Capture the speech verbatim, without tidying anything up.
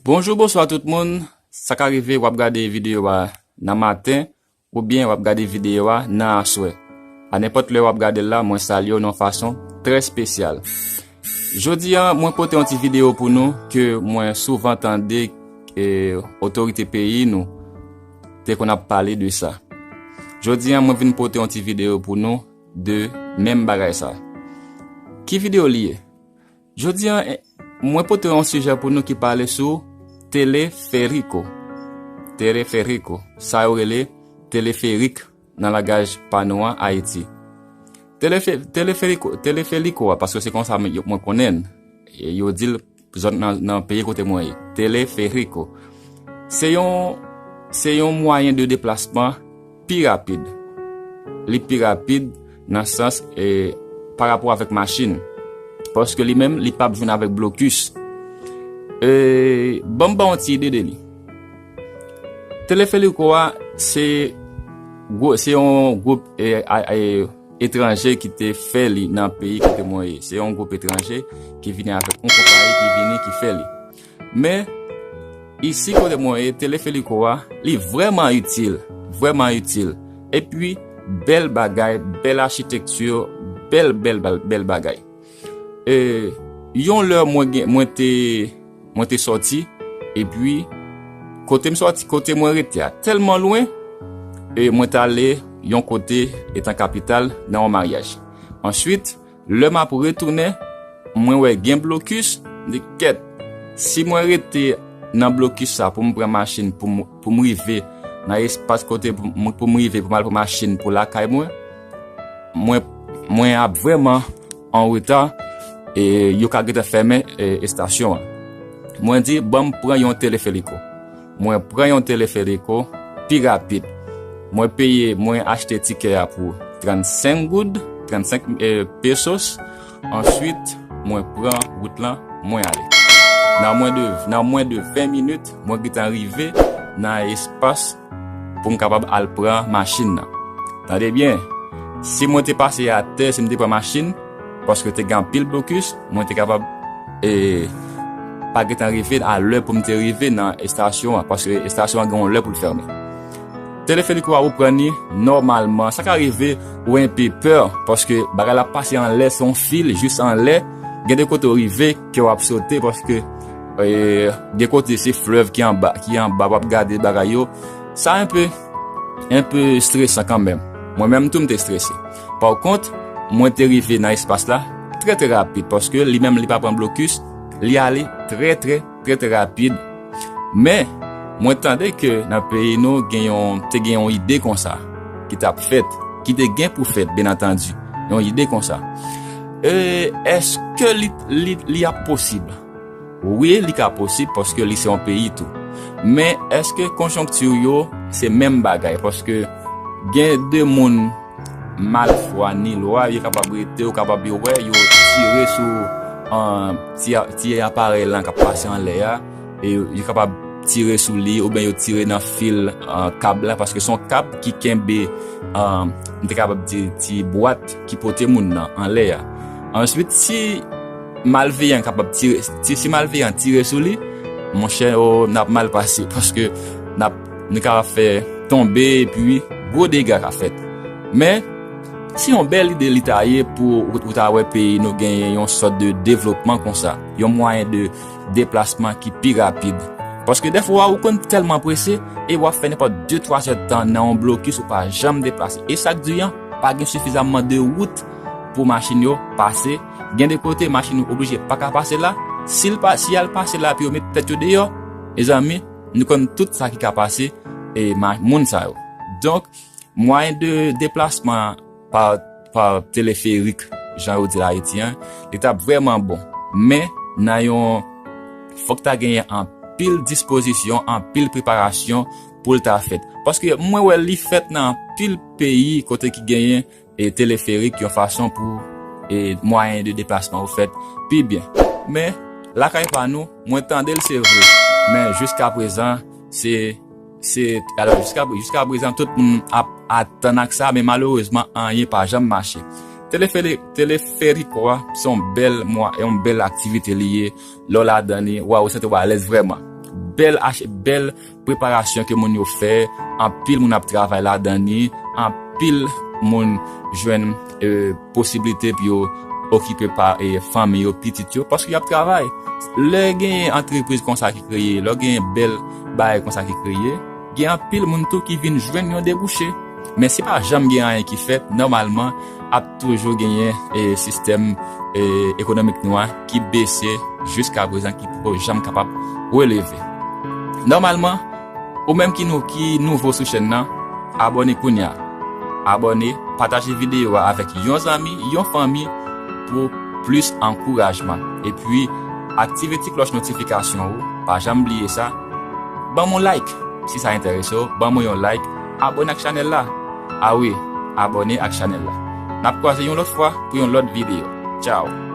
Bonjou, bonswa tout moun. Sa ka rive w ap gade videyo a nan maten oubyen w ap gade videyo a nan aswè. A nenpòt lè w ap gade l la, mwen salye w nan yon fason trè espesyal. Jodi a, mwen pote yon ti videyo pou nou ke mwen souvan tande, e, otorite peyi nou te konn ap pale de sa. Jodi a, mwen vin pote yon ti videyo pou nou de menm bagay sa. Ki videyo li ye? Jodi a, e, mwen pote yon sijè pou nou ki pale sou teleferiko. Teleferiko, sa yo rele teleferik nan langaj pa nou an, Ayiti. Telefe-, teleferiko, teleferiko a, paske se konsa mwen, mwen konnen l. E yo di l zòn nan, nan peyi kote mwen ye. Teleferiko. Se yon, se yon mwayen de deplasman pi rapid. Li pi rapid nan sans, e, pa rapò avèk machin. Paske li menm, li p ap jwenn avèk blokis. E, ban m ba w yon ti ide de li. Teleferiko a, se gwo-, se yon gwoup, e, a, e, etranje ki te fè li nan peyi kote mwen ye. Se yon gwoup etranje ki vini avèk yon konpayi ki vini, ki fè li. Men, isi kote mwen ye, teleferiko a, li vrèman itil, vrèman itil. Epi, bèl bagay, bèl achitekti, bèl, bèl, bèl, bèl bagay. E, yon lè mwen gen, mwen te, mwen te sòti, epi kote m sòti, kote mwen rete a tèlman lwen, e mwen t ale yon kote etan kapital nan yon maryaj. Answit, lè m ap retounen, mwen wè gen blokis, m di, "Kèt, si mwen rete nan blokis sa pou m pran machin, pou m, pou m rive nan espas kote pou m, pou m rive, pou m al pran machin pou lakay mwen, mwen, mwen ap vrèman an reta, e yo ka gentan fèmen, e, estasyon an." Mwen di, "Ban m pran yon teleferiko." Mwen pran yon teleferiko pi rapid. Mwen peye, mwen achte tikè a pou trannsenk goud, trannsenk, e, pesos. Answit, mwen pran wout lan, mwen ale. Nan mwen de, nan mwen de ven minit, mwen gentan rive nan espas pou m kapab al pran machin nan. Tande byen, si mwen te pase atè, si m te pran machin, paske te gen anpil blokis, mwen te kapab, e, pa gentan rive a lè pou m te rive nan estasyon an, paske estasyon an gen yon lè pou l fèmen. Teleferiko a ou pran li nòmalman, sa ka rive ou enpe pè, paske bagay la pase anlè, se yon fil jis anlè, gen de kote ou rive ke w ap sote, paske, e, de kote se flèv ki anba, ki anba, w ap gade bagay yo, sa enpe, enpe stresan kanmenm. Mwen menm tou m te strese. Pa kont, mwen te rive nan espas la trè, trè rapid, paske li menm li pa pran blokis, li ale trè, trè, trè, trè rapid. Men, mwen tande ke nan peyi nou gen yon, te gen yon ide konsa ki t ap fèt, ki te gen pou fèt, byen antandi, yon ide konsa. E èske li, li, li ap posib? Wi, li ka posib paske li se yon peyi tou. Men èske konjonkti yo se menm bagay? Paske gen de moun malfwa ni lwa, yo kapab rete, yo kapab yo wè, yo tire sou, an, ti, ti aparèy lan k ap pase anlè a, e yo, yo kapab tire sou li, oubyen yo tire nan fil, an, kab la, paske se yon kab ki kenbe, an, m te kapab di, ti bwat ki pote moun nan anlè a. Answit, si malveyan kapab tire, si, si malveyan tire sou li, monchè, o, n ap mal pase, paske n ap, nou kapab fè tonbe, epi gwo dega ka fèt. Men, se yon bèl ide li ta ye pou ou, ou ta wè peyi nou genyen yon sòt de devlopman konsa, yon mwayen de deplasman ki pi rapid. Paske dèfwa ou konn tèlman prese e w ap fè nenpòt de twa zèdtan nan yon blokis ou pa janm deplase. E sa k di an, pa gen sifizamman de wout pou machin yo pase. Gen de kote machin yo oblije pa ka pase la. Si l pa, si y al pase la epi yo met tèt yo deyò, mezanmi, nou konn tout sa ki ka pase, e, ma-, moun sa yo. Donk, mwayen de deplasman pa, pa teleferik, jan yo di l Ayiti an, li t ap vrèman bon. Men, nan yon, fòk ta genyen anpil dispozisyon, anpil preparasyon pou l ta fèt. Paske mwen wè li fèt nan anpil peyi kote ki genyen, e, teleferik yon fason pou, e, mwayen de deplasman yo fèt pi byen. Men, lakay pa nou, mwen tande l se vre. Men jiska prezan, se, se, alò, jiska, jiska prezan, tout moun ap atann ak sa, men malerezman, anyen pa janm mache. Teleferi-, teleferiko a, se yon bèl mwa, yon bèl aktivite li ye. Lè w ladan li, w a, ou santi w alèz vrèman. bèl ach- bèl preparasyon ke moun yo fè, anpil moun ap travay ladan li, anpil moun jwenn e, posiblite pou yo okipe pa e, fanmi yo, pitit yo, paske y ap travay. Lè gen antrepriz konsa ki kreye, lè gen bèl bagay konsa ki kreye, gen anpil moun tou ki vin jwenn yon debouche. Men si pa janm gen anyen ki fèt, nòmalman, ap toujou genyen e, sistèm e, ekonomik nou an ki bese jiska prezan, ki poko janm kapab releve. Nòmalman, ou menm ki nou ki nouvo sou chèn nan, abòne kounye a. Abòne, pataje videyo a avèk yon zanmi, yon fanmi pou plis ankourajman. Epi, aktive ti klòch notifikasyon ou, pa janm bliye sa. Ban m yon like si sa enterese w, ban mwen yon like, abòne ak chanèl la. A wi, abòne ak chanèl la. N ap kwaze yon lòt fwa pou yon lòt videyo. Tchaw!